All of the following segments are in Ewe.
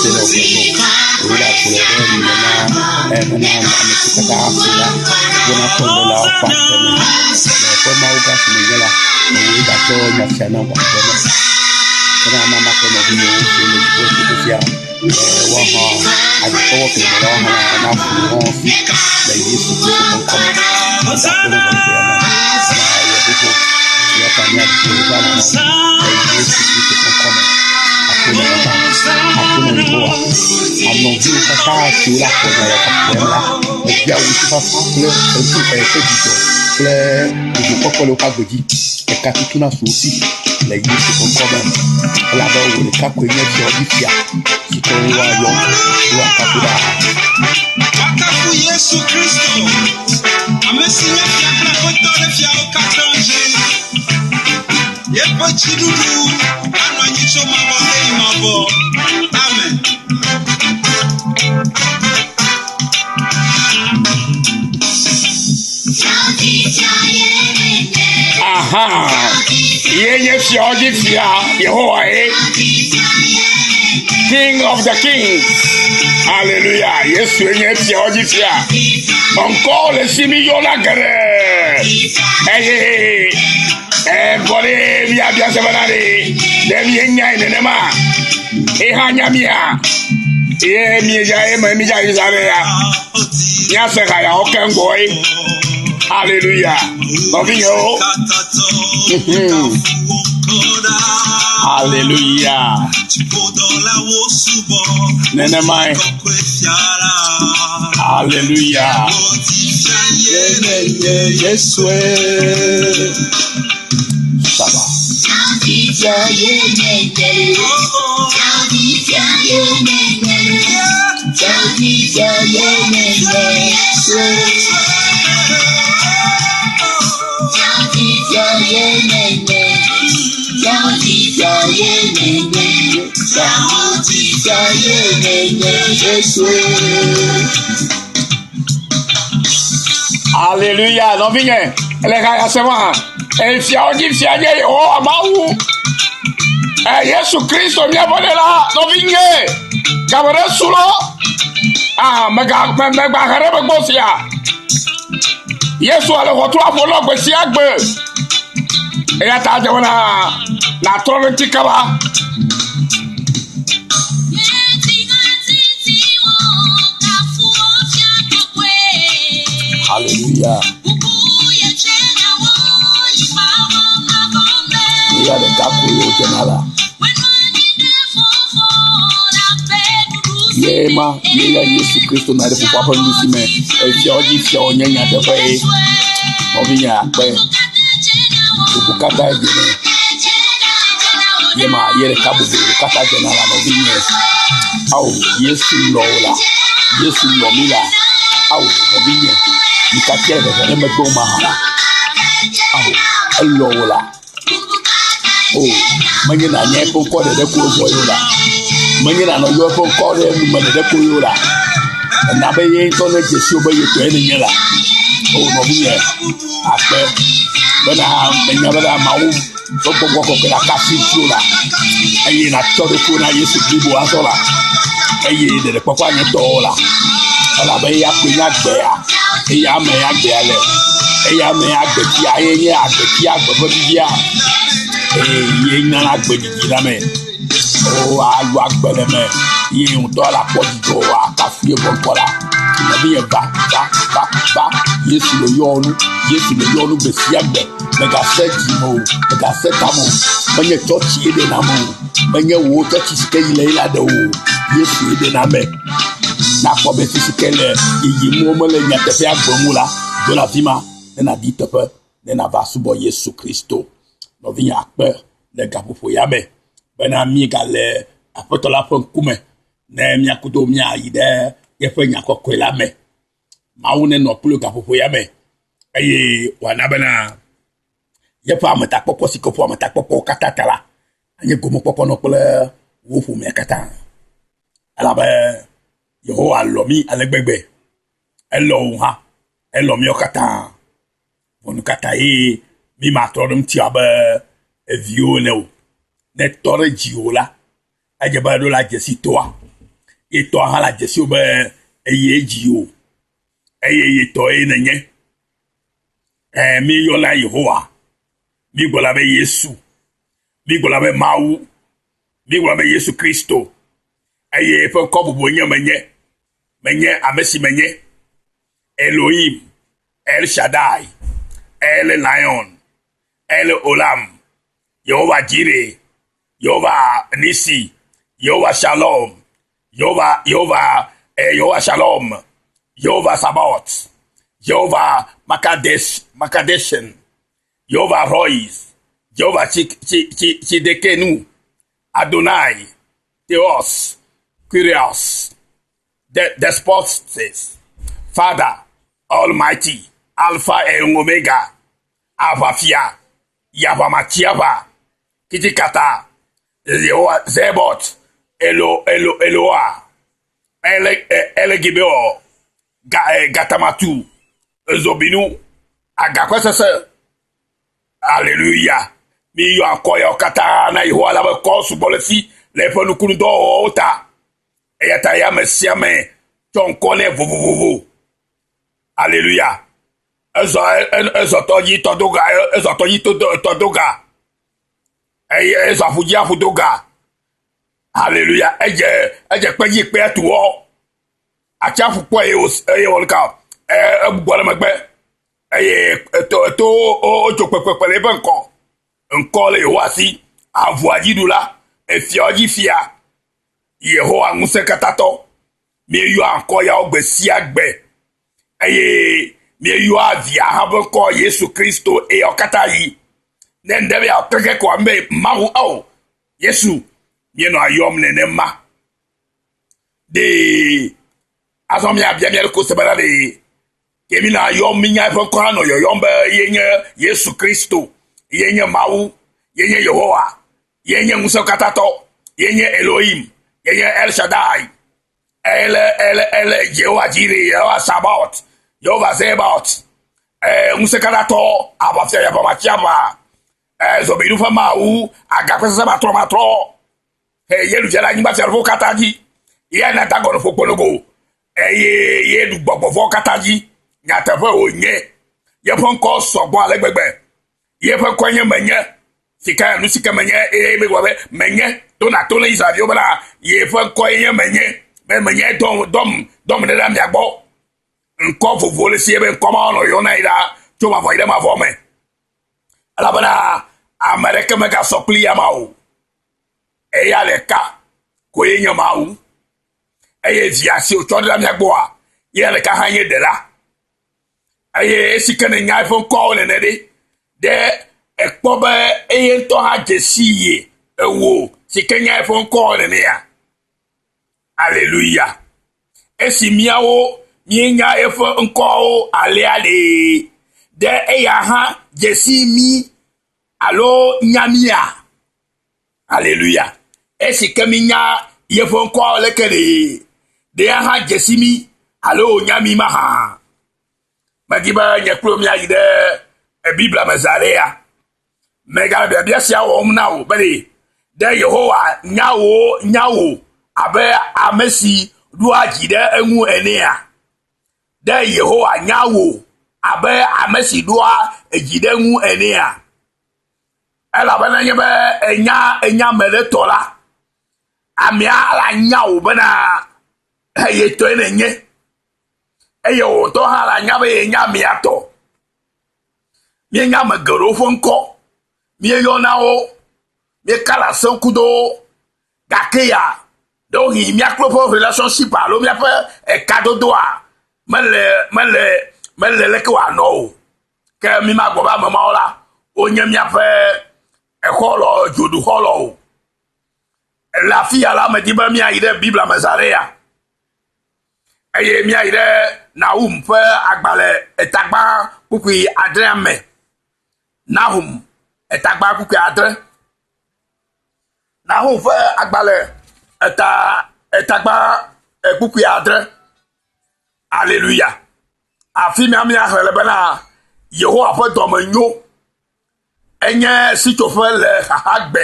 se ɖe wògblɔ nɔ. Wòye la gblɔ ɖe nu me na bena ame si katã ase la, wona kɔ ɖe la woƒe agbe me. Le eƒe Mawu gã si nènye la, ewòe gatsɔ nya sia nam wòagblɔ ne. Bena mama kple nɔvinyewo siwo le dziƒo teƒe sia, woahã adzikpɔwɔ ke le woahã naƒo wo hã si le Yesu Kristo ƒe ŋkɔ me. Meda akpe na gaƒoƒo ya me bena ewɔ xoxo. Eya ta míado va nɔ le Yesu Kristo ƒe ŋkɔ me. Akpe na Papa, akpe na Yehowa. Anɔviwo katã siwo le afɔ nya le gaƒoƒo ya me la, mebia wò ŋutifafa kple eŋu ƒe dzidzɔ kple vovo kpɔkpɔ le woƒe agbe dzi. Eka tutu na su wo si le Yesu ƒe ŋkɔ me. Elabe wò ɖeka koe nye fiawo dzi fia si ke woayɔ woakafu ɖaa. Woakafu Yesu Kristo, ame si nye Fia kple Aƒetɔ ɖe fiawo katã dzi. Yeƒe dziɖuɖu anɔ anyi tso mavɔ heyi mavɔ. Amen. Aha! Ye nye fiawo dzi fia, Yehowa ye. King of the kings. Hallelujah. Yesu nye fiawo dzi fia. Ŋkɔ le si mi yɔna geɖe. Eye evɔ ɖe miabia se bena ɖe ɖe mienyae nenema. Eha nya mia. Ye miedza eme midza yi za ɖe ya. Míase ha yawo keŋ gbɔe. Hallelujah. Nɔvinyewo. Hallelujah. Nenemae. Hallelujah. Yesue. Saba. Hallelujah. Nɔvinye, ele ha ya se ma. Efiawo dzi fia nye Yehowa Mawu. Yesu Kristo míaƒe ɖela, nɔvinye. Gabe ɖe su lɔ. Ah, mega me megba he ɖe megbe sia. Yesu ale ʋɔtru aƒo nɔ gbe sia gbe. Eya ta dze bena nàtrɔ ɖe ŋuti kaba. Hallelujah. Eya ɖeka koe wodzena la. Ye ma ye ya Yesu Kristo na ɖe fofoa ƒe nuɖusi me. Efiawo dzi fiawo nye nyateƒe ye. Nɔvinye akpe. Bubu katã dze nɛ. Ye ma ye ɖeka bubu katã dze na la nɔvinye. Ao Yesu lɔ wò la. Yesu lɔ mi la. Ao nɔvinye. Mi katã hehe ɖe megbe wo ma hã la. Ao elɔ wò la. O menye nànye eƒe ŋkɔ ɖeɖe ko vɔ ye o la. Menye nànɔ yɔ eƒe ŋkɔ ɖe nume ɖeɖe ko ye o la. Ena be ye ŋutɔ ne dze si wò be ye tɔe nenye la. O nɔvinye akpe bena menya bena Mawu ƒe gbɔgbɔ kɔkɔe la ka asi ŋutiwò la eye nàtsɔ ɖokuiwò na Yesu blibo azɔ la eye ɖeɖekpɔkpɔ anye tɔwò la. Elabe eya koe nye agbea. Eya me agbea le. Eya me agbetia ye nye agbetia agbe ƒe vivia. Eye ye nana agbedidi na ame. O aɖu agbe le eme ye ŋutɔ la kpɔ dzidzɔ akafu ye ƒe ŋkɔ la. Nɔvinye va va va va Yesu le yɔ nu. Yesu le yɔ nu gbe sia gbe. Mègase dzi me o, mègase tame o. Menye tsɔtsi ye ɖena ame o. Menye wò tsɔtsi si ke yi le ye la ɖe o. Yesu ye ɖena ame. Nakpɔ be fi si ke le yiyim womele nyateƒea gblɔm o la, do le afi ma ne nàdi teƒe ne nàva subɔ Yesu Kristo. Nɔvinye akpe le gaƒoƒo ya me bena míegale Aƒetɔ la ƒe ŋkume ne míakudo míayi ɖe yeƒe nya kɔkɔe la me. Mawu nenɔ kpli gaƒoƒo ya me eye wòana bena yeƒe ametakpɔkpɔ si ke ƒo ametakpɔkpɔwo katã ta la anye gomekpɔkpɔ nɔ kple wò ƒomea katã. Elabe Yehowa lɔ̃ mí ale gbegbe. Elɔ̃ wò hã. Elɔ̃ míawo katã. Vɔ nu ka ta ye mí matrɔ ɖe eŋuti abe eviwo ene o? Ne etɔ ɖe dziwò la, edze be eɖo la dze si toa. Ye tɔ hã le adzesi wò be eye edzi o. Eye ye tɔe nènye. Ɛ míeyɔna Yehowa. Míegblɔna be Yesu. Míegblɔna be Mawu. Míegblɔna be Yesu Kristo. Eye eƒe ŋkɔ bubu nye menye. Menye ame si menye. Elohim, El Shaddai, El Lion, El Olam, Yehowa Jireh, Yehowa Nisi, Yehowa Shalom, Yehowa Yehowa eh, Yehowa Shalom, Yehowa Sabaoth, Yehowa Makadesh Makadeshen, Yehowa Rois, Yehowa Chidekenu, Adonai, Theos, Kyrios, Despotes, Father, Almighty, Alpha and Omega, Aʋafia, Yaʋamatsiaʋa, Kitikata, Yehowa Zebot, Elo, Elo, Eloa, Ele, Ele Gibeo, Ga, eh, Gatamatu, Ezobinu, Agakpesese. Aleluya. Miyɔ akɔ yawo katã na Yehowa la be kɔ sugbɔ le fi le eƒe nukunudɔwɔwɔwo ta. Eya ta ya ame sia ame tsɔ ŋkɔ nɛ vovovovo. Aleluya. Ezɔ ezɔ tɔdzi tɔdoga ezɔ tɔdzi tɔdoga. Eye ezɔ aƒudzi aƒudoga. Aleluya. Edze edze kpe dzi kpea tu wɔ. Atsiaƒu kpɔ eye wò eye wòle ka egbugbɔ ɖe megbe eye eto eto wotso kpekpekpe le eƒe ŋkɔ. Ŋkɔ le Yehowa si. Avua dziɖula, efiawo dzi fia. Yehowa ŋusẽkatãtɔ. Míeyɔa ŋkɔ yawo gbe sia gbe eye míeyɔa via hã ƒe ŋkɔ Yesu Kristo eyawo katã yi. Ne ŋɖe be yeawɔ keke koa be Mawu ao Yesu míenɔa yɔm nenema. Ɖee azɔ míabia mía ɖokui se bena ɖee ke míenɔa yɔm mínya eƒe ŋkɔ anɔ yɔyɔm be ye nye Yesu Kristo, ye nye Mawu, ye nye Yehowa, ye nye ŋusẽkatãtɔ, ye nye Elohim, ye nye El Shaddai, El El El Yehowa Jireh, Yehowa Sabaoth, Yehowa Zebaoth, ŋusẽkatãtɔ, aʋafia yaʋamatsiaʋa, zɔbiɖu ƒe Mawu, agakpe sesẽ matrɔmatrɔ, ye ɖu fia ɖe anyigba fiaɖuƒewo katã dzi, ye na Dagon ƒo kpologo, eye ye ɖu gbɔgbɔ vɔ̃wo katã dzi. Nyateƒe wònye. Yeƒe ŋkɔ sɔgbɔ ale gbegbe. Yeƒe ŋkɔe nye menye. Si ke nu si ke menye eye megblɔ be menye to na to ne Israelviwo bena yeƒe ŋkɔe nye menye be menye dɔm dɔm dɔm ɖe ɖe mia gbɔ. Ŋkɔ vovowo le si ebe ŋkɔ ma nɔ yɔna yi ɖa tso mavɔ yi ɖe mavɔ me. Elabena ame ɖeke megasɔ kpli ya ma o. Eya ɖeka koe nye Mawu. Eye via si wòtsɔ ɖe mia gbɔa, eya ɖeka hã nye ɖela. Eye esi ke nènya eƒe ŋkɔwo nene ɖe, ɖe ekpɔ be eye ŋutɔ hã dze si ye ewò si ke nya eƒe ŋkɔwo nenea? Aleluya. Esi míawo míenya eƒe ŋkɔwo alea ɖe, ɖe eya hã dze si mí alo nya mía? Aleluya. Esi ke mínya yeƒe ŋkɔwo leke ɖe, ɖe eya hã dze si mí alo nya mí mahã? Medi be nye kple wò míayi ɖe Biblia me zã ɖe ya. Megale biabia sia wɔm na wò be ɖe ɖe Yehowa nya wò nya wò abe ame si ɖoa dzi ɖe eŋu enea? Ɖe Yehowa nya wò abe ame si ɖoa edzi ɖe eŋu enea? Elabena nye be enya enya ame ɖe tɔ la, amea la nya wò bena eye tɔe nènye. Eye wò ŋutɔ hã la nya be yenye amea tɔ. Míenya ame geɖewo ƒe ŋkɔ, míeyɔna wo, míeka le asem kudo wo gake ya ɖewohĩ mía kple woƒe relationship alo míaƒe ekadodoa mele mele mele leke wòanɔ o. Ke mímagblɔ be ame mawo la wonye míaƒe exɔlɔ̃ dzoɖuxɔlɔ̃ o. Le afi ya la medi be míayi ɖe Biblia me zã ɖe ya eye míayi ɖe Nahum ƒe agbalẽ etagba kpukpui adrea me. Nahum etagba kpukpui adre. Nahum ƒe agbalẽ eta etagba kpukpui adre. Aleluya. Afi ma míaxlẽ le bena Yehowa ƒe dɔme nyo. Enye sitsoƒe le xaxagbe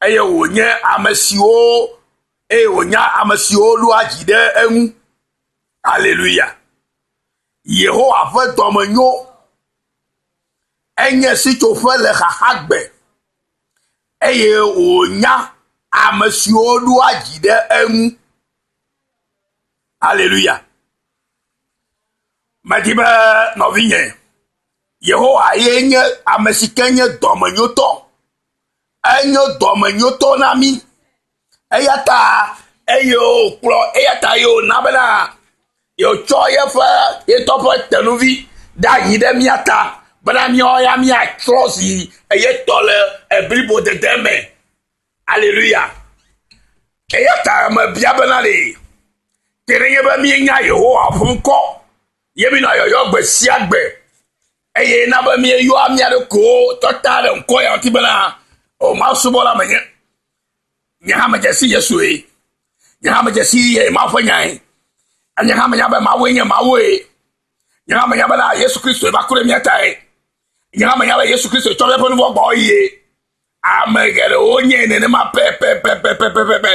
eye wònye ame siwo eye wònya ame siwo ɖoa dzi ɖe eŋu. Aleluya. Yehowa ƒe dɔme nyo. Enye sitsoƒe le xaxagbe eye wònya ame siwo ɖoa dzi ɖe eŋu. Aleluya. Medi be nɔvinye, Yehowa ye nye ame si ke nye dɔmenyotɔ. Enye dɔmenyotɔ na mí. Eya ta eye wòkplɔ eya ta ye wòna bena yewotsɔ yeƒe yetɔ ƒe tenuvi ɖe anyi ɖe mía ta bena míawo ya míatrɔ zi eyetɔ le eblibodede me. Aleluya. Eya ta mebia bena ɖe ke nenye be míenya Yehowa ƒe ŋkɔ ye míenɔa yɔyɔ gbe sia gbe eye na be míeyɔa mía ɖokuiwo tsɔ ta ɖe ŋkɔ ya ŋuti bena o Mawu subɔla menye. Nye hã medze si Yesue. Nye hã medze si ye Mawu ƒe nyae. Nye hã menya be Mawue nye Mawue. Nye hã menya bena Yesu Kristoe va ku ɖe mía tae. Nye hã menya be Yesu Kristoe tsɔ míaƒe nu vɔ̃ gbɔ yie. Ame geɖewo nye nenema pɛpɛpɛpɛpɛpɛ.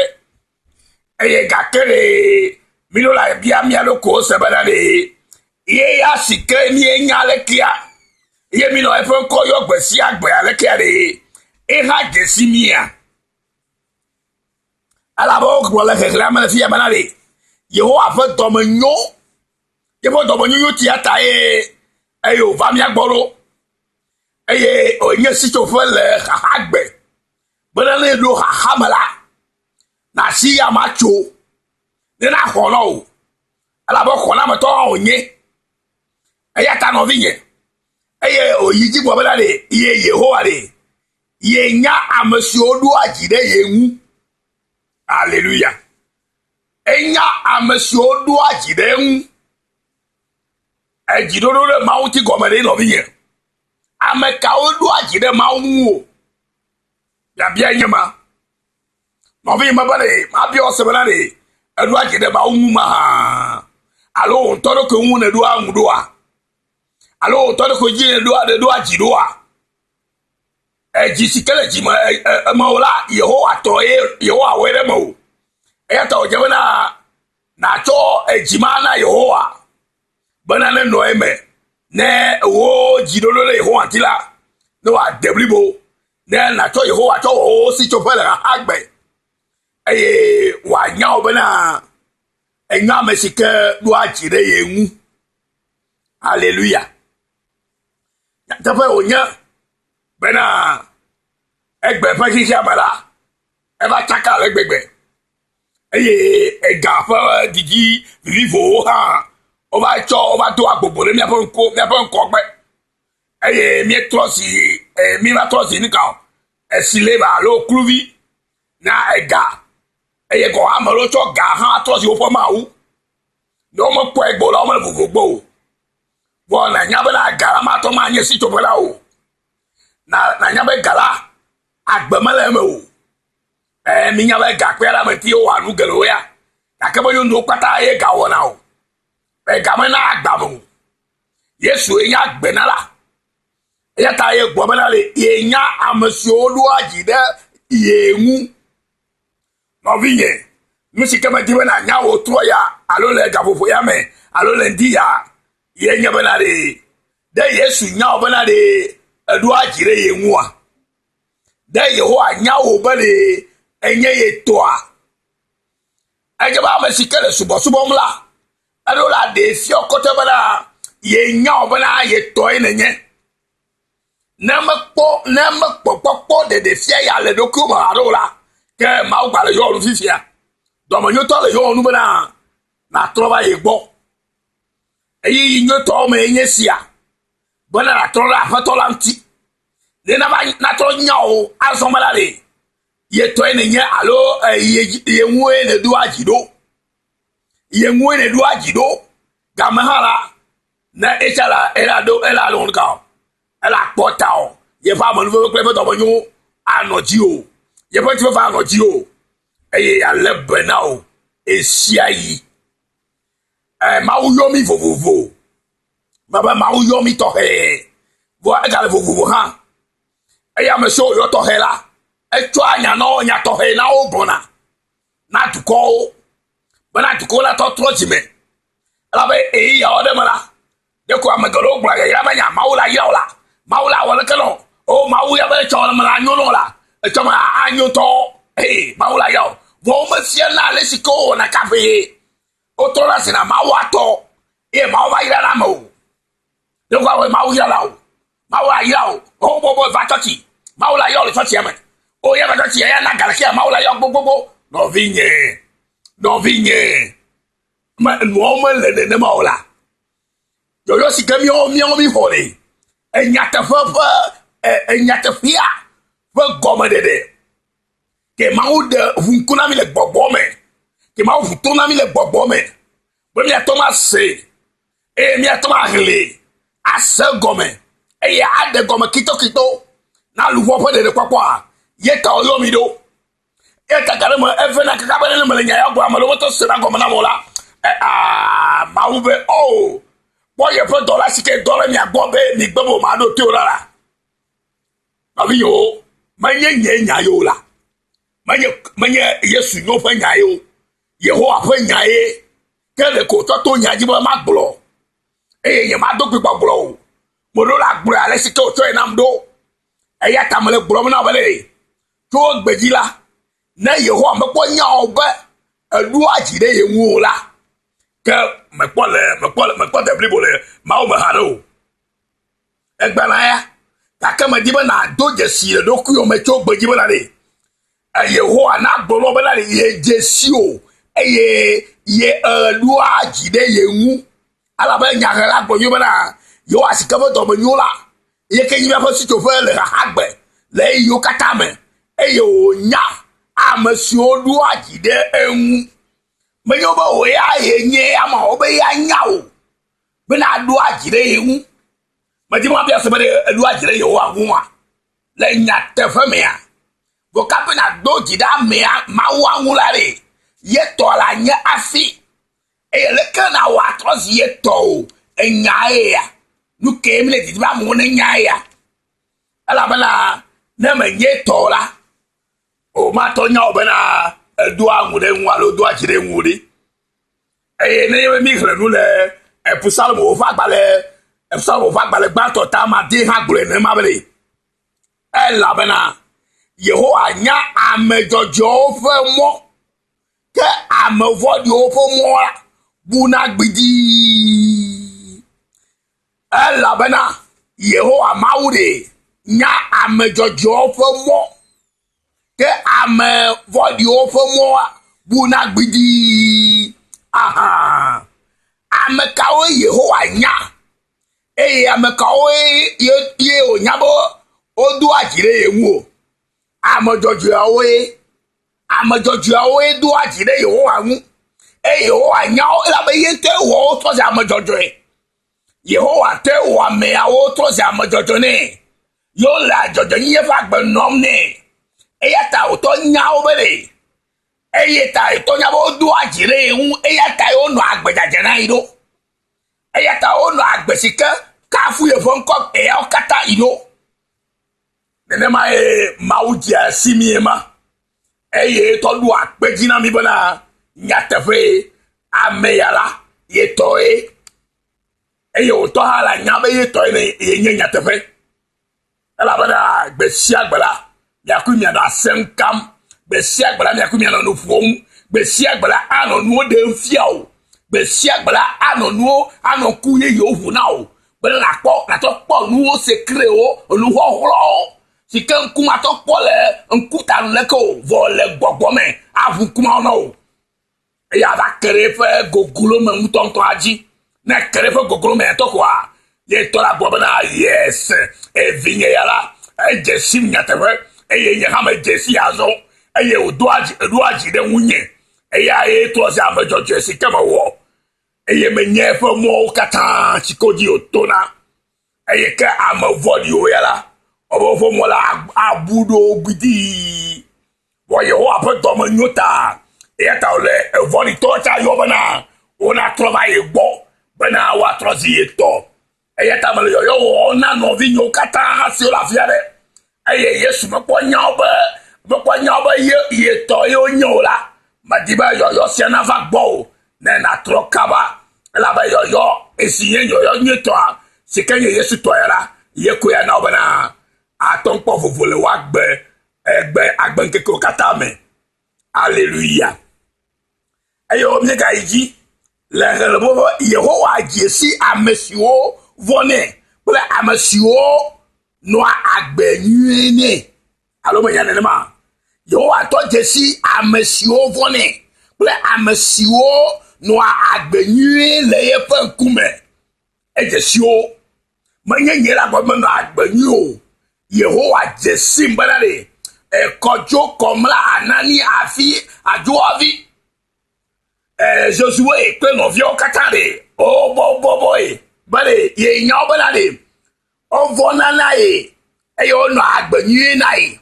Eye gake ɖe míɖo la bia mía ɖokuiwo se bena ɖe ye ya si ke míenya alekea ye míenɔ eƒe ŋkɔ yɔ gbe sia gbe alekea ɖe eha dze si mía. Elabe wogblɔ le xexlẽa me le fiya bena ɖe Yehowa ƒe dɔme nyo, yeƒe dɔmenyonyo tia ta ye eye wòva mía gbɔ ɖo eye wònye sitsoƒe le xaxagbe bena ne eɖo xaxa me la, nàsi ya matso ne naxɔ na wò elabe xɔnametɔ hã wònye. Eya ta nɔvinye, eye wòyi dzi gblɔ bena ɖe ye Yehowa ɖe yenya ame siwo ɖoa dzi ɖe ye ŋu. Aleluya. Enya ame siwo ɖoa dzi ɖe eŋu. Edziɖoɖo ɖe Mawu ŋuti gɔme ɖe nɔvinye. Ame kawo ɖoa dzi ɖe Mawu ŋu o? Biabia nye ma. Nɔvinye mebe ɖe mabiɔ se bena ɖe eɖoa dzi ɖe Mawu ŋu mahã? Alo wò ŋutɔ ɖokui ŋu nèɖoa ŋu ɖoa? Alo wò ŋutɔ ɖokui dzi nèɖoa nèɖoa dzi ɖoa? Edzi si ke le dzi me emewò la, Yehowa tɔ ye Yehowa wɔe ɖe mewò. Eya ta wòdze bena nàtsɔ edzi ma na Yehowa bena nenɔ eme. Ne wò dziɖoɖo ɖe Yehowa ŋuti la, ne wòade blibo. Ne nàtsɔ Yehowa tsɔ wɔ wò sitsoƒe le xaxagbe eye wòanya wò bena ènye ame si ke ɖoa dzi ɖe ye ŋu. Aleluya. Nyateƒe wònye bena egbe ƒe xexea me la, eva tsaka ale gbegbe eye ega ƒe didi vivivowo hã wova tsɔ wova do agbogbo ɖe míaƒe ŋku míaƒe ŋkɔgbe eye míetrɔ zi e, míeva trɔ zi nuka o esileva alo kluvi na ega eye gɔ̃ ame aɖewo tsɔ ga hã trɔ zi woƒe mawu. Ne womekpɔe gbɔ la, womele vovo gbɔ o. Vɔ nànya bena ga la mate ŋu anye sitsoƒe la o. Na nànya be ga la, agbe mele eme o. Ɛɛ, mínya be ga kpea ɖe ame ŋuti wowɔa nu geɖewo ya. Gake menye nuwo kpata ye ga wɔna o. Ga mena agbe ame o. Yesue nye agbenala. Eya ta ye gblɔ bena le yenya ame siwo ɖoa dzi ɖe ye ŋu. Nɔvinye, nu si ke medi be nànya wò trɔ ya alo le gaƒoƒo ya me alo le ŋdi ya ye nye bena ɖe ɖe Yesu nya wò bena ɖe èɖoa dzi ɖe ye ŋua? Ɖe Yehowa nya wò be ɖe enye ye tɔa? Edze be ame si ke le subɔsubɔm la, eɖo la ɖee fia kɔtɛ bena yenya wò bena ye tɔe nènye. Ne mekpɔ ne mekpɔ kpɔkpɔ ɖeɖefia ya le ɖokuiwò me haɖe o la, ke Mawu gba le yɔwò nu fifia. Dɔmenyotɔ le yɔwò nu bena nàtrɔ va ye gbɔ. Ɣeyiɣi nyuitɔ mee nye esia bena nàtrɔ ɖe Aƒetɔ la ŋuti. Ne nava natrɔ nya wò azɔ me la ɖe, ye tɔe nènye alo ye ye ŋue nèɖoa dzi ɖo. Ye ŋue nèɖoa dzi ɖo. Game hã la, ne etsa la, ela ɖo ela ɖo ŋka o. Ela kpɔ ta o. Yeƒe amenuveve kple eƒe dɔmenyo anɔ dzi o. Yeƒe ŋutifafa anɔ dzi o. Eye alé be na wò ɣesiaɣi. Ɛ Mawu yɔ mí vovovo. Mebe Mawu yɔ mí tɔxɛ. Vɔ egale vovovo hã. Eye ame siwo wòyɔ tɔxɛ la, etsɔa nya na wo, nya tɔxɛ na wo gblɔna. na dukɔwo bena dukɔwo la tɔ trɔ dzime. Elabe ɣeyiɣiawo ɖe me la, ɖeko ame geɖewo gblɔa yayra be nya, Mawu la yra wò la, Mawu la wɔ leke nɔ, o Mawu ya be etsɔ me la nyo nɔ la, etsɔ me anyo tɔ, ee Mawu la yra wò. Vɔ womefiana ale si ke wowɔna kaƒee wotrɔna zina Mawu atɔ eye Mawu va yrana ame o. Ɖeko awɔe Mawu yra la o. Mawu la yra o. O bɔbɔ va tsɔtsi. Mawu la yɔ le tsɔtsia me. O ya va tsɔtsi ya na gale Mawu la yɔ gbogbogbò. Nɔvinye, nɔvinye, me nuawo mele nenema o la. Yɔyɔ si ke míawo míawo mi xɔ ɖe enyateƒe ƒe enyateƒea ƒe gɔmeɖeɖe. Ke Mawu ɖe ʋu ŋku na mi le gbɔgbɔ me. Ke Mawu ʋu to na mi le gbɔgbɔ me. Be míate ŋu ase eye míate ŋu ahlẽ ase gɔme eye aɖe gɔme kitokito na luʋɔ ƒe ɖeɖekpɔkpɔa, ye ta woyɔ mi ɖo. Eya ta gake me evena kaka be ne mele nya ya gblɔm ame ɖewo metɔ sena gɔme nam o la, e, aa, Mawu be, o, kpɔ yeƒe dɔla si ke dɔ ɖe mia gbɔ be migbe be maɖo to la la. Nɔvinyewo, menye nye nya ye o la. Menye, menye Yesu nyo ƒe nya ye o. Yehowa ƒe nya ye. Ke ɖeko wòtsɔ to nya dzi be magblɔ. Eye nyemado gbe gbɔgblɔ o. Meɖo la gblɔe ale si ke wòtsɔe nam ɖo. Eya ta mele gblɔm na wò be ɖe tso egbe dzi la, ne Yehowa mekpɔ nya wò be èɖoa dzi ɖe ye ŋu o la, ke mekpɔ le mekpɔ le mekpɔ de blibo le Mawu me haɖe o. Egbena ya, gake medi be nàdo dzesi le ɖokuiwò me tso gbe dzi bena ɖe Yehowa nagblɔ na wò bena ɖe yedze si wò eye ye eɖoa dzi ɖe ye ŋu. Elabe nyahela gblɔ nyuie bena Yehowa si ke ƒe dɔme nyo la, ye ke nye míaƒe sitsoƒe le xaxagbe le ɣeyiɣiwo katã me eye wònya ame siwo ɖoa dzi ɖe eŋu. Menye be wò ya yenye ame o, wobe ya nya wò bena ɖoa dzi ɖe ye ŋu. Medi be mabia se be ɖe eɖoa dzi ɖe Yehowa ŋua? Le nyateƒe mea, vɔ kafi nàdo dzi ɖe amea Mawua ŋu la ɖe, ye tɔ la nye hafi. Eye leke nàwɔ atrɔ zi ye tɔ o? Enya eya. Nu kee míle didim be amewo nenya eya. Elabena ne menye tɔ o la, womatɔ nya wò bena edoa ŋu ɖe ŋu alo doa dzi ɖe ŋu ɖi. Eye nenye be míxlẽ nu le Psalmowo ƒe agbalẽ Psalmowo ƒe agbalẽ gbãtɔ ta ade hã gblɔe nenema be ɖe, elabena Yehowa nya ame dzɔdzɔewo ƒe mɔ, ke ame vɔ̃ɖiwo ƒe mɔ la buna gbidii. Elabena Yehowa Mawu ɖe nya ame dzɔdzɔewo ƒe mɔ, ke ame vɔ̃ɖiwo ƒe mɔ buna gbidii. Aha! Ame kawoe Yehowa nya? Eye ame kawoe ye, ye wònya be wodoa dzi ɖe ye ŋu o? Ame dzɔdzɔeawoe. Ame dzɔdzɔeawoe doa dzi ɖe Yehowa ŋu. Eye Yehowa nya wo elabe ye ŋutɔe wɔ wo trɔ zi ame dzɔdzɔe. Yehowa tɔe wɔ ameawo trɔ zi ame dzɔdzɔe nɛ. Ye wole dzɔdzɔenyenye ƒe agbe nɔm nɛ. Eya ta wòtɔ nya wo be ɖe. Eye ta wòtɔ nya be wodoa dzi ɖe ye ŋu. Eya tae wonɔ agbe dzadzɛ na yi ɖo. Eya ta wonɔ agbe si ke kafu yeƒe ŋkɔ eyawo katã yi ɖo. Nenemae Mawu dzea si mí ema. Eye tɔ ɖoa kpe dzi na mí bena nyateƒee ame ya la ye tɔe. Eye wòtɔ hã la nya be ye tɔe ne yenye nyateƒe. Elabena gbe sia gbe la, miakui mianɔ asem kam. Gbe sia gbe la, miakui mianɔ nu ƒom. Gbe sia gbe la, anɔ nuwo ɖem fia wò. Gbe sia gbe la, anɔ nuwo, anɔ ŋku yeyewo ʋu na wò. Bene nàkpɔ, nàtsɔ kpɔ nuwo sekrewo, enuxɔxlɔwo si ke ŋku matɔ kpɔ le ŋkuta nu leke o, vɔ le gbɔgbɔ me aʋu ŋku mawo na wò. Eye ava ke ɖe eƒe goglo me ŋutɔŋutɔa dzi. Ne eke ɖe eƒe goglo me ŋutɔ koa, ye ŋutɔ la gblɔ bena, Yes, evinye ya la, edze sim nyateƒe, eye nye hã medze sii azɔ, eye wòdoa dzi, eɖoa dzi ɖe ŋunye. Eyae trɔ zi ame dzɔdzɔe si ke mewɔ. Eye menye eƒe mɔwo katã si ko dzi wòtona. Eye ke ame vɔ̃ɖiwo ya la, wobe woƒe mɔ la abu ɖo wo gbidii. Vɔ Yehowa ƒe dɔme nyo ta, eya ta wòle evɔ̃ɖitɔwo tsã yɔ bena wonatrɔ va ye gbɔ bena woatrɔ zi ye tɔ. Eya ta mele yɔyɔ wɔm na nɔvinyewo katã siwo le afi aɖe. Eye Yesu mekpɔ nya wo be mekpɔ nya wo be ye ye tɔ ye wonye o la. Medi be yɔyɔ sia nava gbɔwò ne nàtrɔ kaba, elabe yɔyɔ esi nye yɔyɔ nyuitɔa, si ke nye Yesu tɔ ya la, ye koe ana wò bena àte ŋu kpɔ vovo le wò agbe egbe agbeŋkekewo katã me. Aleluya. Eye míegayi dzi le xexlẽme be Yehowa dze si ame siwo vɔ̃nɛ kple ame siwo nɔa agbe nyuie nɛ. Alo menya nenema? Yehowa tɔ dze si ame siwo vɔ̃nɛ kple ame siwo nɔa agbe nyuie le yeƒe ŋkume. Edze si wo. Menye nye la gɔme menɔ agbe nyui o. Yehowa dze sim bena ɖe ekɔdzo kɔmla anani afi adzoavi e Josue kple nɔviawo katã ɖe wobɔbɔbɔe be ɖe ye nya wo bena ɖe wovɔ̃na na ye eye wonɔ agbe nyui na ye.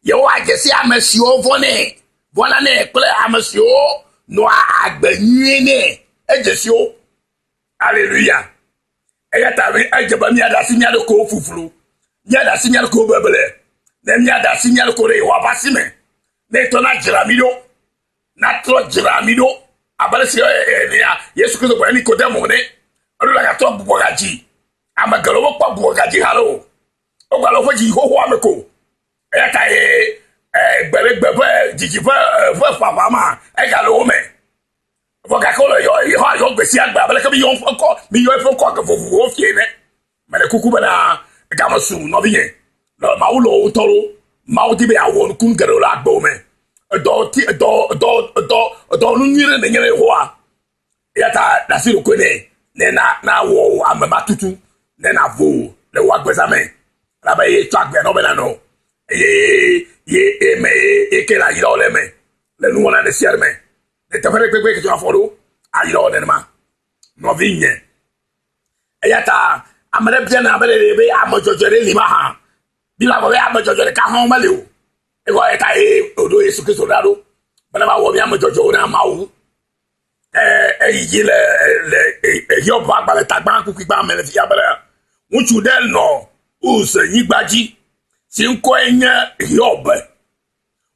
Yehowa dze si ame siwo vɔ̃nɛ, vɔ̃na nɛ kple ame siwo nɔa agbe nyui nɛ. Edze si wo. Aleluya. Eya ta edze be míaɖe asi mía ɖokuiwo fuflu, míaɖe asi mía ɖokuiwo beble, ne míaɖe asi mía ɖokuiwo ɖe Yehowa ƒe asi me, ne etɔ nadzra mí ɖo, natrɔ dzra mí ɖo abe ale si Yesu Kristo gblɔ na Nikodemo ene. Eɖo la gatrɔ gbugbɔ gadzi. Ame geɖewo mekpɔ gbugbɔ gadzi haɖe o. Wogale woƒe dzi xoxoa me ko. Eya ta ye gbe ɖe gbe ƒe dzidzi ƒe ƒe ƒaƒã ma egale wo me. Vɔ gake wole yɔ Yehowa yɔ gbe sia gbe abe leke miyɔ eƒe ŋkɔ miyɔ eƒe ŋkɔ ge vovovowo fie ene. Mele kuku bena game su nɔvinye. Le Mawu lɔ wo ŋutɔ ɖo. Mawu di be yeawɔ nukunu geɖewo le agbewo me. Edɔ ti edɔ edɔ edɔ edɔ nu nyui ɖe nènye na Yehowa. Eya ta ɖe asi ɖokui nɛ ne na na wɔ wò ame ma tutu ne nàvo le wò agbeza me. Elabe ye tsɔ agbea na wò be nànɔ eye ye eme ye ke le ayra wò le eme le nuwɔna ɖe sia ɖe me. Le teƒe ɖe kpekpe ke tsɔ afɔ ɖo ayra wò nenema. Nɔvinye. Eya ta ame ɖe biana be ɖe be ame dzɔdzɔe ɖe li mahã. Biblia gblɔ be ame dzɔdzɔe ɖeka hã meli o. Egɔ eya ta ye wòɖo Yesu Kristo ɖa ɖo be ne va wɔ mí ame dzɔdzɔewo na Mawu. Eyi dzi le le Hiob ƒe agbalẽ tagbã kpukpui gbã me le fia be ŋutsu ɖe nɔ Uz nyigba dzi si ŋkɔe nye Hiob.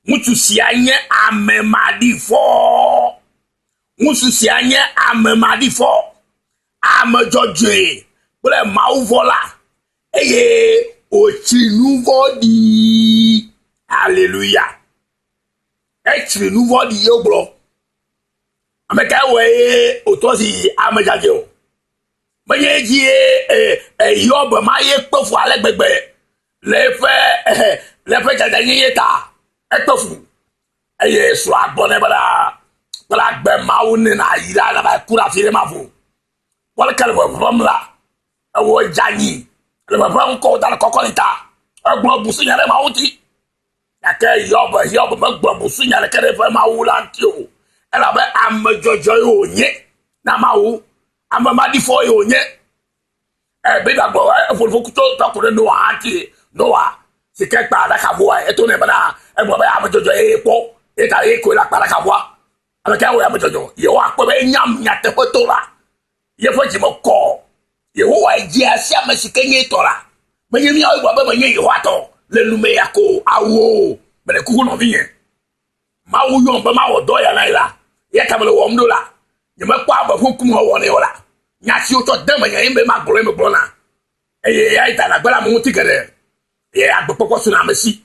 Ŋutsu sia nye ame maɖifɔ. Ŋutsu sia nye ame maɖifɔ, ame dzɔdzɔe kple mawuvɔ̃la eye wòtsri nu vɔ̃ɖi. Aleluya. Etsri nu vɔ̃ɖi ye wogblɔ. Ame kae wɔe ye wòtrɔ zi ame dzadzɛ o? Menye edzi ye Hiob ma ye kpe fu ale gbegbe le eƒe le eƒe dzadzɛnyenye ta. Ekpe fu eye srɔ̃a gblɔ nɛ bena kple agbe Mawu ne nàyi ɖa nàva ku ɖe afi ɖe mavo. Kpɔ leke le ʋeʋẽm la, ewɔ dze anyi le ʋeʋẽm kɔ wò da ɖe kɔkɔli ta. Egblɔ busunya ɖe Mawu ŋuti. Gake Hiob Hiob megblɔ busunya ɖeke ɖe eƒe Mawu la ŋuti o. Elabe ame dzɔdzɔe wònye na Mawu. Ame maɖifɔ ye wònye. Biblia gblɔ eƒo nuƒo tso tɔ ku ɖe Noa hã ŋuti. Noa si ke kpa aɖakaʋua eto nɛ bena egblɔ be ame dzɔdzɔe ye kpɔ ye ta ye koe la kpa aɖakaʋua. Ame kae wɔe ame dzɔdzɔ? Yehowa kpɔe be enya nyateƒe la. Yeƒe dzime kɔ. Yehowa dzea si ame si ke nye etɔ la. Menye míawoe gblɔ be menye Yehowa tɔ le nu me ya ko awo. Mele kuku nɔvinye. Mawu yɔm be mawɔ dɔ ya na ye la, eya ta mele wɔm ɖo la. Nyemekpɔ ame ƒe ŋkume wɔnɛ o la. Nya si wotsɔ de menye ye be magblɔ ye megblɔna. Eye eya ta nagbe le ame ŋuti geɖe. Eye agbekpɔkpɔ suna ame si.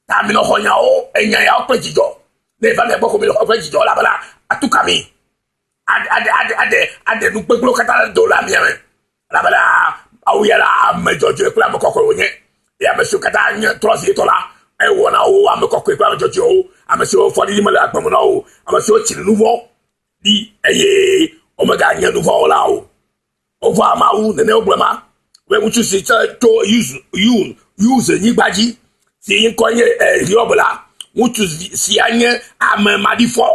Ta minɔ xɔ nyawo, enya yawo kple dzidzɔ. Ne eva mia gbɔ ko minɔ xɔ kple dzidzɔ elabena atu ka mi. Aɖe, aɖe, aɖe, aɖe, aɖe nu gbegblẽwo katã do le amia me. Elabena Mawu ya la ame dzɔdzɔe kple ame kɔkɔe wònye. Eye ame siwo katã nye trɔ zi etɔ la, ewɔ na wo ame kɔkɔe kple ame dzɔdzɔewo, ame siwo fɔɖiɖi mele agbe me na wo o, ame siwo tsri nu vɔ̃ ɖi eye womeganye nu vɔ̃ wɔla o. Wovɔ̃a Mawu, nene wogblɔ ema. Be ŋutsu si tse tso Uz nyigba dzi, si ŋkɔe nye Hiob la, ŋutsu sia nye ame maɖifɔ,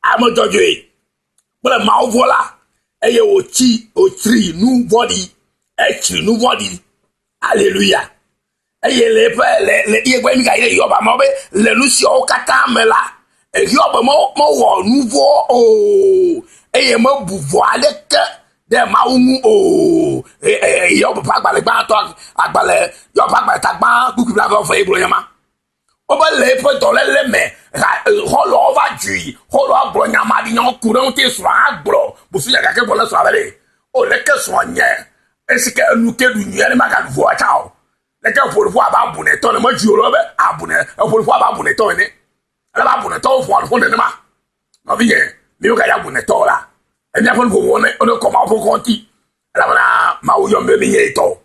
ame dzɔdzɔe kple mawuvɔ̃la eye wòtsi wòtsri nu vɔ̃ɖi. Etsri nu vɔ̃ɖi. Aleluya. Eye le eƒe le le ye gbɔ mi gayi ɖe Hiob amewo be le nu siawo katã me la, Hiob mewɔ nu vɔ̃ o eye mebu vɔ̃ aɖeke ɖe Mawu ŋu o. Hiob ƒe agbalẽ gbãtɔ agbalẽ Hiob ƒe agbalẽ ta gbã kpukpui blaeve vɔ ye gblɔ nya ma. Wobe le eƒe dɔléle me, ha, xɔlɔ̃wo va dzui. Xɔlɔ̃a gblɔ nya maɖinyawo ku ɖe eŋuti, srɔ̃a hã gblɔ busunya gake gblɔ ne srɔ̃a be ɖe, O, leke srɔ̃nye, esi ke enu ke ɖu nyuie ne magaɖu vɔa tsã o. Leke eƒo nuƒo abe abunɛtɔ ene, medzui o, be abunɛ, eƒo nuƒo abe abunɛtɔ ene. Ele be abunɛtɔwo ƒoa nuƒo nenema. Nɔvinye, míwo ganye abunɛtɔwo la, míaƒe nuƒoƒo ne, ne kɔ Mawu ƒe ŋkɔ ŋuti. Elabena Mawu yɔ mí be míenye etɔ.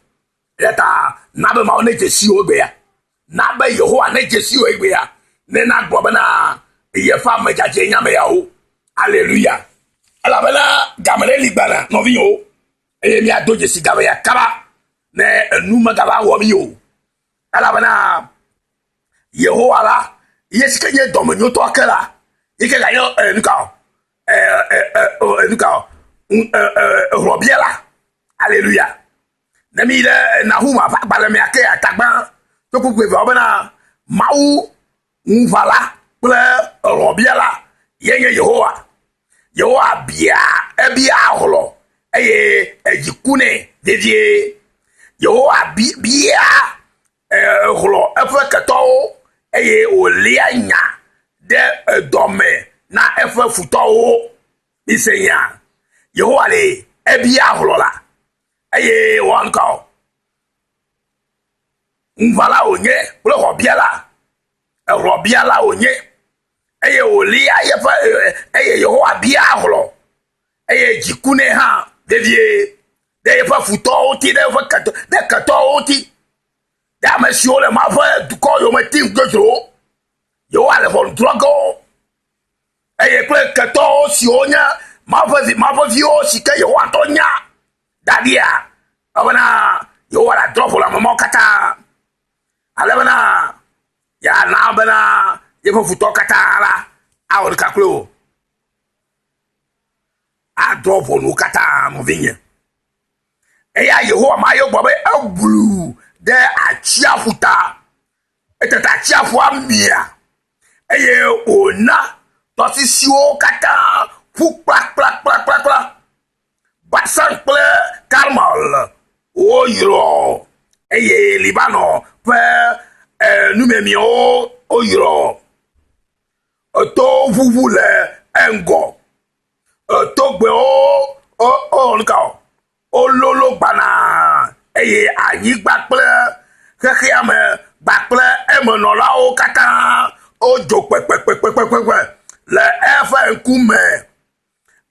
Eya ta na be Mawu nedze si wò egbea. Na be Yehowa nedze si wò egbea. Ne nagblɔ bena yeƒe ame dzadzɛ nye ame yawo. Aleluya. Elabena game ɖe li gbana, nɔvinyewo, eye míado dzesi game ya kaba ne enu megava wɔ mí o. Elabena Yehowa la, ye si ke nye dɔmenyotɔ ke la, yi ke ganye eh, nuka o, eh, eh, eh, nuka o, hlɔ̃biala. Aleluya. Ne mi ɖe Nahum ƒe agbalẽ mea ke atagbã to kpukpui eveawo bena Mawu ŋuʋãla kple hlɔ̃biala ye nye Yehowa. Yehowa bia ebia hlɔ̃ eye edzi kunɛ vevie. Yehowa bia hlɔ̃ eƒe ketɔwo eye wòlia nya ɖe dɔme na eƒe futɔwo. Mise nya, Yehowa le ebia hlɔ̃ la eye wòwɔ nu ka o? Ŋuʋãla wònye kple hlɔ̃biala. Ehlɔ̃biala wònye eye wòlia yeƒe eye Yehowa bia hlɔ̃ eye dzi kunɛ hã vevie ɖe yeƒe futɔwo ŋuti, ɖe eƒe ketɔ, ɖe ketɔwo ŋuti, ɖe ame siwo le Mawu ƒe dukɔ yome tim dzodzro. Yehowa le ʋɔnu drɔ̃ ge wo. eye kple ketɔwo siwo nye Mawu ƒe vi, Mawu ƒe viwo si ke Yehowa ŋutɔ nya da ɖia, elabena Yehowa le adrɔ̃ ʋɔnu ame mawo katã, ale bena yeana bena yeƒe futɔwo katã la awɔ ɖeka kple wò. Adrɔ̃ ʋɔnu wo katã, nɔvinye. Eya Yehowa ma ye gbɔ be eblu ɖe atsiaƒu ta. Etete atsiaƒua mia eye wòna tɔsisiwo katã ƒu kplakplakplakpla. Basan kple Karmel woyrɔ eye Libanon ƒe numiemiewo woyrɔ. Etowo ʋuʋu le eŋgɔ. Togbɛwo wo nu ka o wololo gbanaa eye anyigba kple xexeame kpakple emenɔlawo katã wodzo kpekpekpekpekpe le eƒe ŋkume.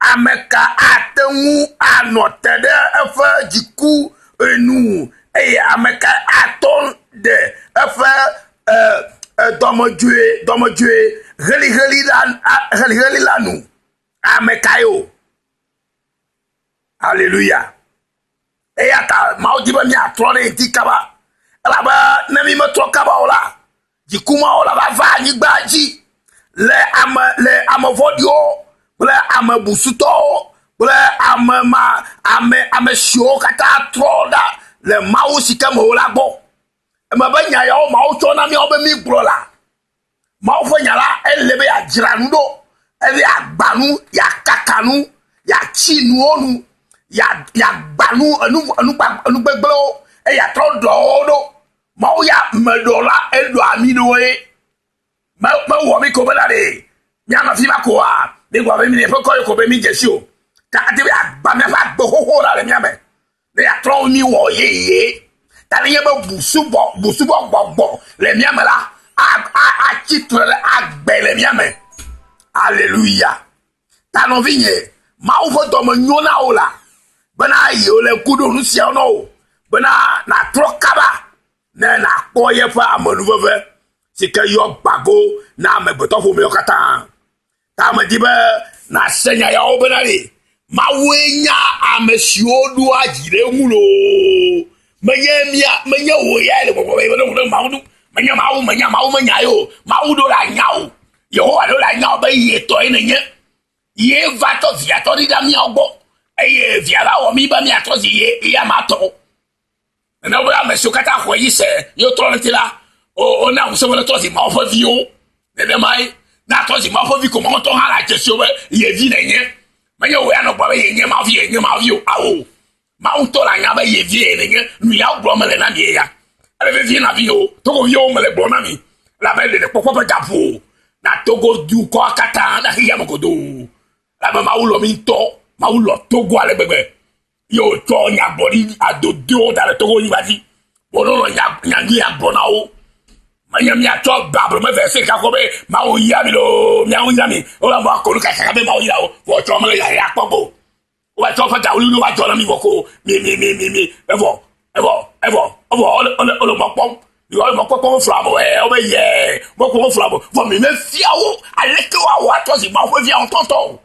Ame ka ate ŋu anɔ te ɖe eƒe dziku nu eye ame ka atɔ ɖe eƒe dɔmedzoe dɔmedzoe heliheli la heliheli la nu? Ame kae o? Aleluya. Eya ta Mawu di be míatrɔ ɖe ŋuti kaba. Elabe ne mímetrɔ kaba o la, dziku mawo la va va anyigba dzi le ame le ame vɔ̃ɖiwo kple ame busutɔwo kple ame ma ame ame siwo katã trɔ ɖa le Mawu si ke me wo la gbɔ. Eme be nya yawo Mawu tsɔ na míawo be mígblɔ la, Mawu ƒe nya la, ele be yeadzra nu ɖo, ele yeagba nu, yeakaka nu, yeatsi nuwo nu, yeagba nu, enu, enu, enu gbegblẽwo, eye yeatrɔ ɖɔwo ɖo. Mawu ya meɖɔ la, eɖɔa mí ɖo ye. Me, mewɔ mí ko bena ɖe míanɔ afi ma koa, mígblɔ be mí ƒe kɔ ye ko be mídze si o. Ta ate be yeagba míaƒe agbe xoxo ɖa le mía me. Ne yeatrɔ mí wɔ yeye. Ta nenye be busubɔ, busubɔ gbɔgbɔ le mía me la, atsi tre ɖe agbe le mía me. Aleluya. Ta nɔvinye, Mawu ƒe dɔme nyo na wò la, bena yewo le ŋku ɖo nu siawo na wò, bena nàtrɔ kaba ne nàkpɔ yeƒe amenuveve si ke yɔ gbago na amegbetɔ ƒomeawo katã. Ta medi be nàse nya yawo bena ɖe Mawue nya ame siwo ɖoa dzi ɖe eŋu loo. Menye mía, menye wò yae le gbɔgbɔ be yeɖo ŋu ɖe Mawu ŋu. Menye Mawu menya Mawu menya ye o. Mawu ɖo la nya wò. Yehowa ɖo la nya wò be ye tɔe nènye. Ye va tsɔ via tɔ ɖi ɖa míawo gbɔ eye via va wɔ mí be míatrɔ zi ye eya ma tɔ. Nenema be ame siwo katã xɔe dzi se ye wotrɔ ɖe ŋuti la, wona ŋusẽ be wotrɔ zi Mawu ƒe viwo. Nenemae ne atrɔ zi Mawu ƒe vi ko Mawu ŋutɔ hã la dze si wo be ye vi nènye. Menye wò ya nɔ gblɔm be yenye Mawu vi, yenye Mawu vi o. Ao, Mawu ŋutɔ le anya be ye vie nènye. Nu ya gblɔm mele na mi ya. Ele vevie na viwo, togoviwo mele gblɔm na mi. Elabe ɖeɖekpɔkpɔ ƒe gaƒo na Togo dukɔa katã na xexea me godoo. Elabe Mawu lɔ̃ mí ŋutɔ. Mawu lɔ̃ Togo ale gbegbe. Ye wòtsɔ nyagblɔɖi adodoewo da ɖe Togo nyigba dzi. Wonɔ nya nyanyuia gblɔ na wo. Menye míatsɔ Bible me verset ɖeka kɔ be Mawu yra mi loo, míawo yra mi. Wova vɔ ko nu kakaka be Mawu yra wo. Vɔ tsɔ mele yayra kpɔ go. Wova tsɔ woƒe gawuliwuliwo va dzɔ na mi vɔ ko mi mi mi mi mi evɔ evɔ evɔ evɔ wole wole wole mɔ kpɔm. Wole mɔ kpɔkpɔ woflu amewo ɛ wobe yɛ mɔ kpɔkpɔ woflu amewo. Vɔ mi mefia wo aleke woawɔ atrɔ zi Mawu ƒe viawo ŋutɔŋutɔ o.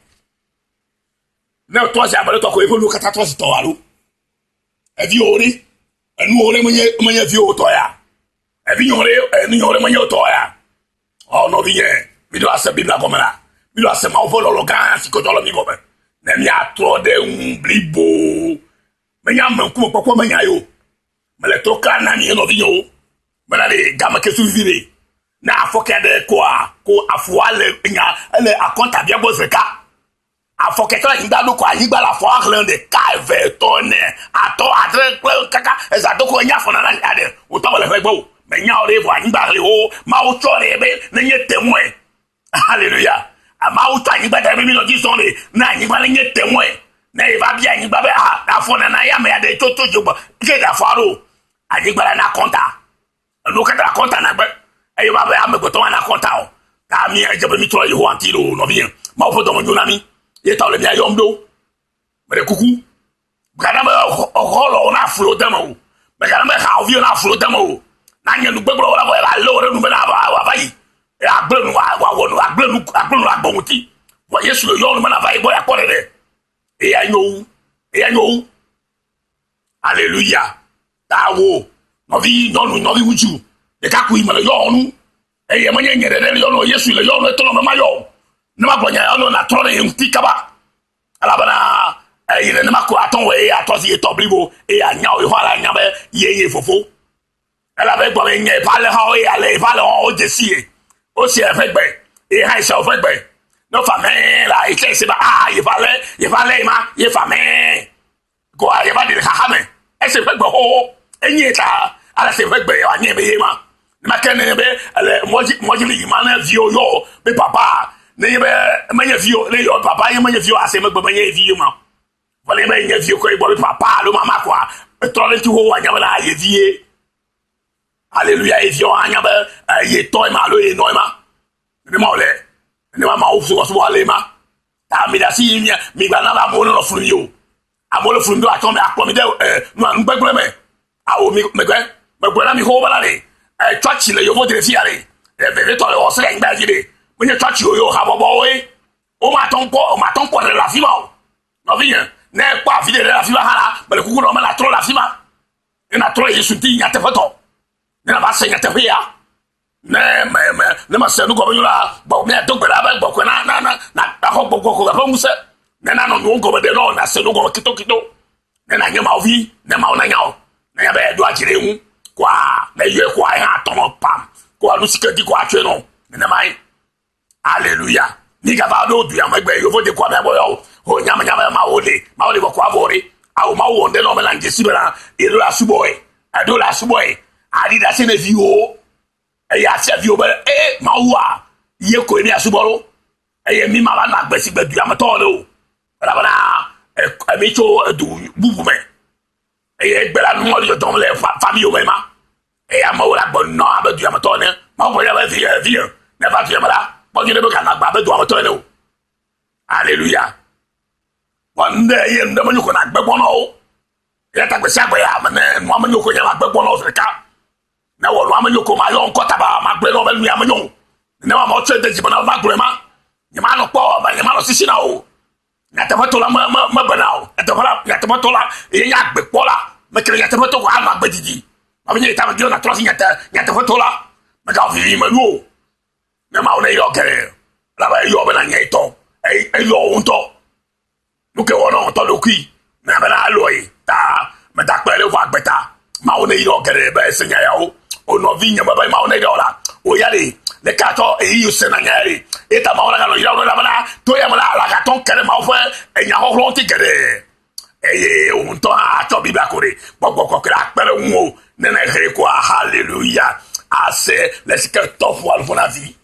Ne trɔ zi ame ɖe tɔ ko eƒe nuwo katã trɔ zi tɔ alo eviwo ɖe enuwo ɖe menye menye viwo tɔ ya evinyewo ɖe enunyewo ɖe menye tɔ ya ɔ nɔvinye mi ɖo ase Biblia gɔme la mi ɖo ase Mawu ƒe lɔlɔ gã si kɔtɔ le mi gɔme ne miatrɔ ɖe ŋu blibo menye ame ŋkume kpɔkpɔ menya ye o mele to kla na mi nɔvinyewo bena ɖe game ke su vivi ɖe ne afɔkɛ ɖe koa ko afɔa le nya ele akɔnta bia gbɔ zeka Afɔ keke le anyigba ɖo ko anyigba le afɔ ahlẽ ɖeka, eve, etɔ̃, ene, atɔ̃, adre kple kaka eza do ko enye afɔ nana ya ɖe wòtɔ mele hlẽ gbɔ o. Menya o ɖe vɔ anyigba hlẽ o. Mawu tsɔ ɖe be nenye temɔe. Haleluya. Mawu tsɔ anyigba da ɖe be minɔ dzi zɔm ɖe ne anyigba nenye temɔe. Ne yeva bia anyigba be a afɔ nana ya me ya ɖe tso tso dzi gbɔ ke ɖe afɔ aɖo. Anyigba la na kɔnta. Enuwo katã akɔnta nagbe eye woava be amegbetɔ mana akɔnta o. Ta mi edze be mitrɔ Yehowa ŋuti loo nɔvinye. Mawu ƒe dɔme nyo na mí. Ye ta wòle mía yɔm ɖo. Meɖe kuku. Mègana be xɔlɔ̃wo naflu wò de eme o. Mègana be hawòviwo naflu wò de eme o. Nanye nu gbegblẽ wɔla vɔ yeava lé wò ɖe nu me na wòava yi. Eye agblẽ nu wòawɔ nu agblẽ nu agblẽ nu le agbe ŋuti. Vɔ Yesu le yɔwò nu be nava ye gbɔ yeakpɔ ɖeɖe. Eya nyo wu. Eya nyo wu. Aleluya. Ta wo, nɔvi nyɔnu, nɔvi ŋutsu, ɖekakpui mele yɔ nu. Eye menye nye ɖeɖe le yɔ nu, Yesu le yɔ nu, etɔ nɔ mema yɔ o. Ne magblɔ nya ya nɔ nàtrɔ ɖe ye ŋuti kaba. Elabena eye nenema ko atɔ wɔ eye atɔ zi etɔ blibo eye anya wò Yehowa la nya be ye nye fofo. Elabe egblɔ be nye eƒe alẽhawo eye ale eƒe alẽhawo wodze si ye. Wose eƒe gbe eye hã ese woƒe gbe. Ne wofa mɛɛ la, etse se be aa yeƒe alẽ yeƒe alẽ ye ma ye fa mɛɛ. Goa yeva ɖi le xaxa me. Ese ƒe gbe xoxo. Enye ta ale se ƒe gbe yewoanye be ye ma. Nema ke nenye be ele mɔdzi mɔdzi li ma ne viwo yɔ be papa nenye be menye viwo ne yɔ papa ye menye viwo ase megbe menye vi ye ma. Vɔ nenye be nye viwo kɔ gbɔ be papa alo mama koa etrɔ ɖe ŋuti xoxo anya be na ye vi ye. Aleluya ye viwo anya be ye tɔ ye ma alo ye nɔ ye ma. Nenema wòle. Nenema Mawu subɔsubɔ ale ma. Ta mi ɖe asi yi mia mi gba na be amewo nenɔ flu mi o. Amewo le flu mi do atsɔ mi akplɔ mi de nua nugbegblẽ me. Awo mi megbe megblɔ na mi xoxo bena ɖe tsɔtsi le yevo de fia ɖe. Vevitɔ le Australia nyigba dzi ɖe. Menye tsɔtsi o ye o habɔbɔwoe. Womatɔ ŋkɔ womatɔ ŋkɔ ɖe le afi ma o. Nɔvinye, ne ekpɔ afi ɖe le afi ma hã la, mele kuku na wò be nàtrɔ le afi ma. Ne nàtrɔ le Yesu ŋuti nyateƒetɔ. Ne nàva se nyateƒea. Ne me me ne mese nu gɔme nyuie la, gbɔ míado gbe ɖa be gbɔkɔe na na na na axɔ gbɔgbɔ kɔkɔe ƒe ŋusẽ. Ne nanɔ nuwo gɔme ɖe nɔ nàse nu gɔme kitokito. Ne nànye Mawu vi, ne Mawu nanya wò. Nanya be eɖo adzi ɖe eŋu. Koa ne eyɔe koa eya atɔ nɔ pam. Koa nu si ke di koa atsɔe nɔ. Nenemae. Aleluya. Mi gava ɖo du ya megbe yovo de koa mia gbɔ yɔ o. Ho nyame nyame Mawu le. Mawu le vɔ koa vɔ ɖe. Awo Mawu wɔ ŋɖe nɔ me la ŋdzesi bena eɖo la subɔe. Eɖo la subɔe. Aɖi ɖase ne viwo. Eye afia viwo be ee Mawua ye koe míasubɔ ɖo. Eye mi mava nɔ agbe si gbe du ya me tɔ ene o. Elabena emi tso edu bubu me. Eye egbe la numɔ le dzɔdzɔm le famille me ma. Eye amewo le agbe nɔ abe du ya me tɔ ene. Mawu gblɔ be vie vie ne va du ya me la, kpɔ nyuie ɖe be ganɔ agbe abe dua me tɔ ene o. Aleluya. Vɔ nu ɖe eye nu ɖe menyo ko na agbe gbɔ na wo. Eya ta gbe sia gbe ya me ne nua menyo ko nye agbe gbɔ na wo ɖeka. Ne wɔ nua menyo ko mayɔ ŋkɔ taba magblɔe na wo be nua menyo o. Ne amewo tsɔe de dzi me na wo magblɔe ma. Nyemanɔ kpɔ nyemanɔ sisi na wo o. Nyateƒetɔ la me me mebena o. Nyateƒe la nyateƒetɔ la ye nye agbekpɔla. Mekele nyateƒetɔ ko anɔ agbe didi. Mabe nye ta medio natrɔ asi nyate nyateƒetɔ la. Megawɔ vivi me nu o. Ne Mawu ne yɔ geɖe elabe eyɔ bena nye etɔ. Eyɔ wo ŋutɔ. Nu ke wɔnɔ ŋutɔ ɖokui ne bena elɔe ta meda kpe ɖe eƒe agbe ta. Mawu ne yɔ geɖe be ese nya yawo. O nɔvi nye me be Mawu ne yɔ la, o ya ɖe leke atsɔ ɣeyiɣi sena nya ya ɖe. Eya ta Mawu naganɔ yram ɖo elabena to ya me la, lagatɔ ŋke ɖe Mawu ƒe enyaxɔxlɔ̃ ŋuti geɖe. Eye wò ŋutɔ hã atsɔ Biblia ko ɖe. Gbɔgbɔ kɔkɔe la akpe ɖe ŋuwò ne nèxlẽe koa. Haleluya. Ase le si ke tɔ ƒoa nuƒo na vi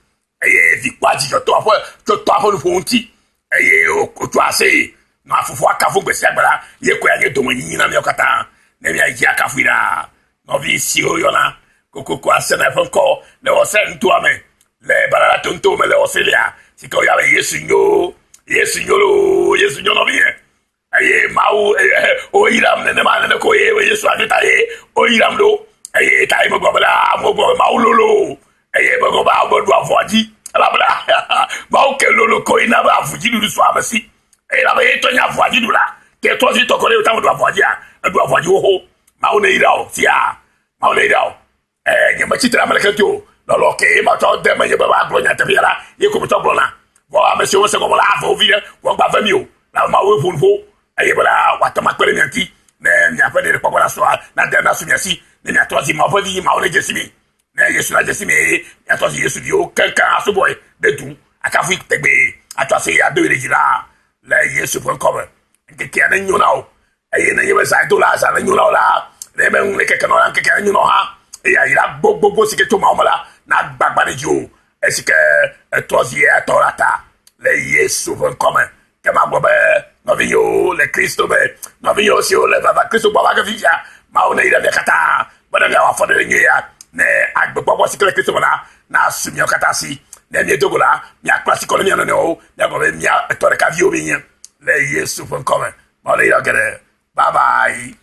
eye vi kpɔa dzidzɔ tɔa ƒe tso tɔa ƒe nuƒo ŋuti eye wotso aseye nɔa fofoa kafu gbe sia gbe la, ye koe anye domenyinyi na míawo katã ne míayi dzi akafui ɖaa. Nɔvi siwo yɔna kokoko asena eƒe ŋkɔ le Australia nutoa me, le Ballarat nutowo me le Australia, si ke woyɔna be Yesu nyo, Yesu nyo loo, Yesu nyo nɔvinye. Eye Mawu woyram nenema nene ko ye Yesu anyo ta ye woyram ɖo. Eye ta ye megblɔ be la, amewo gblɔ be Mawu lolo. Eye megblɔ be amewo ɖu avua dzi. Elabena Mawu ke lolo ko yina be avu dzi ɖuɖu su ame si. Eye labe ye tɔ nye avua dzi ɖula. Ke trɔ si tɔ kɔ ɖe ye ta ɖu avua dzia, eɖu avua dzi xoxo. Mawu ne yra wò fia. Mawu ne yra wò. Ɛɛ, nyemetsi tre ame ɖeke ŋuti o. Lɔlɔ̃ kee matsɔ de menye be woagblɔ nyateƒea la, ye ko metsɔ gblɔna. Vɔ ame siwo mese gɔme o la ave wo viɖe, woagba ve mi o. La Mawue ƒo nu ƒo, eye be la wòate ŋu akpe ɖe mia ŋuti ne miaƒe ɖeɖekpɔkpɔ nasu, nade nasu mia si, ne miatrɔ azi Mawu ƒe vi, Mawu nedze si mi. Ne Yesu nadze si mi eye miatrɔ azi Yesu viwo keŋkeŋ asubɔe ɖe du, akafui tegbee, atsɔ aseye adoe ɖe dzi ɖaa le Yesu ƒe ŋkɔ me. Ŋkekea nenyo na wò. Eye nenye be zã do la, zã nenyo na wò la, nenye be ŋu keke nɔ la, ŋkekea nenyo na wò hã. Eye ayra gbogbogbò si ke tso Mawu me la, nagbagba ɖe dziwò esi ke ètrɔ zi etɔ la ta le Yesu ƒe ŋkɔ me. Ke magblɔ be, nɔvinyewo le Kristo me, nɔvinyewo siwo le vava Kristo gbɔ va ge fifia, Mawu neyra mia katã bena miawɔ afɔɖeɖe nyui ya ne agbekpɔkpɔ si ke le Kristo me la nasu miawo katã si. Ne miedo go la, miakpla asi kɔ ne mia nɔnɔewo, miagblɔ be mia etɔ ɖeka viwo mienye le Yesu ƒe ŋkɔ me. Mawu neyra geɖe. Bye bye.